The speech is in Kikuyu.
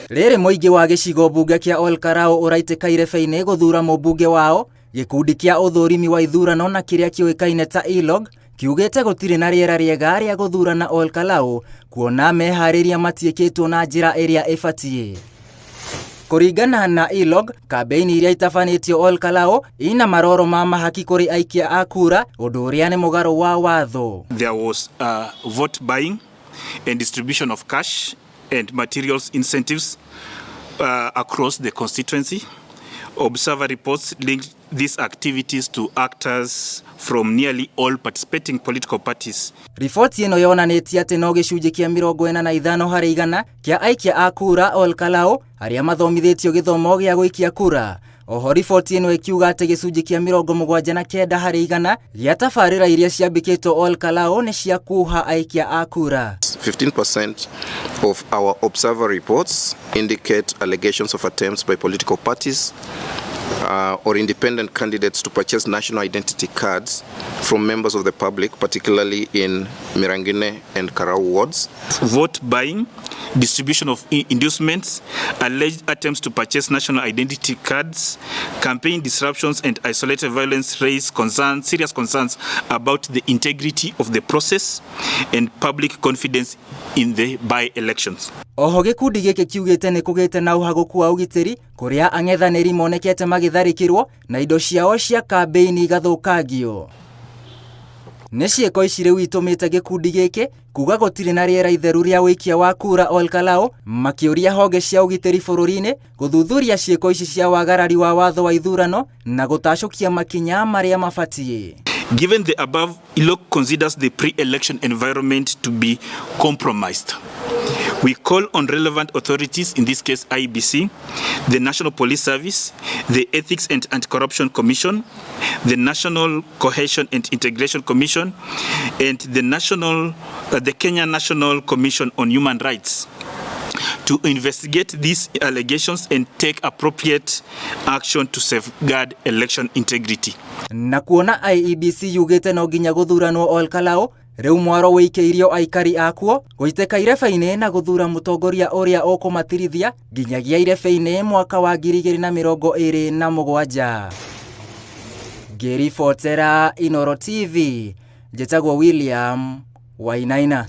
Rĩrĩ mũingĩ wa gĩcigo mbunge kĩa Ol Kalou ũraitĩka irebe-inĩ gũthura mũmbunge wao, gĩkundi kĩa ũthũrimi wa ithurano na kĩrĩa kĩũĩkaine ta ILOG kiugĩte gũtirĩ na rĩera rĩega rĩa gũthurana Ol Kalou kuona meharĩria matiĩkĩtwo na njĩra ĩrĩa ĩbatiĩ. Kũringana na ILOG, kambĩini iria itabanĩtio Ol Kalou ina maroro ma mahaki kũrĩ aikia a kura, ũndũ ũrĩa nĩ mũgarũ wa watho. There was vote buying and distribution of cash and materials incentives across the constituency. Observer reports linked these activities to actors from nearly all participating political parties. Riboti ĩno yonanĩtie atĩ no gĩcunjĩ kĩa 45% kĩa aikia a kura Ol Kalou arĩa mathomithĩtio gĩthomo gĩa gũikia kura. Oho riboti ĩno ĩkiuga atĩ gĩcunjĩ kĩa 79% gĩa tabarĩra iria ciambĩkĩtwo Ol Kalou nĩ cia kuha aikia a kura. 15% of our observer reports indicate allegations of attempts by political parties or independent candidates to purchase national identity cards from members of the public, particularly in Mirangine and Karau wards. Vote buying, distribution of inducements, alleged attempts to purchase national identity cards, campaign disruptions and isolated violence raise concerns, serious concerns about the integrity of the process and public confidence in the by-elections. Oho gĩkundi gĩkĩ kiugĩte nĩ kũgĩte na ũhagũku wa ũgitĩri kũrĩa ang'ethanĩri monekete magĩtharĩkĩrwo na indo ciao cia kambĩini igathũkangio. Nĩ ciĩko ici rĩu itũmĩte gĩkundi gĩkĩ kuga gũtirĩ na rĩera itheru rĩa ũikia wa kura Ol Kalou, makĩũria honge cia ũgitĩri bũrũri-inĩ gũthuthuria ciĩko ici cia wagarari wa watho wa ithurano na gũtacũkia makinya marĩa mabatiĩ. Given the above, ILOG considers the pre-election environment to be compromised. We call on relevant authorities, in this case IEBC, the National Police Service, the Ethics and Anti-Corruption Commission, the National Cohesion and Integration Commission, and the Kenya National Commission on Human Rights to investigate these allegations and take appropriate action to safeguard election integrity. Na kuona IEBC yugĩte no nginya gũthuranwo Ol Kalou, rĩu mwaro wĩikĩirio aikari akuo gũitĩka irebe-inĩ na gũthura mũtongoria ũrĩa ũkũmatirithia nginyagia irebe-inĩ mwaka wa 2027. Ngĩribotera Inooro TV, njĩtagwo William Wainaina.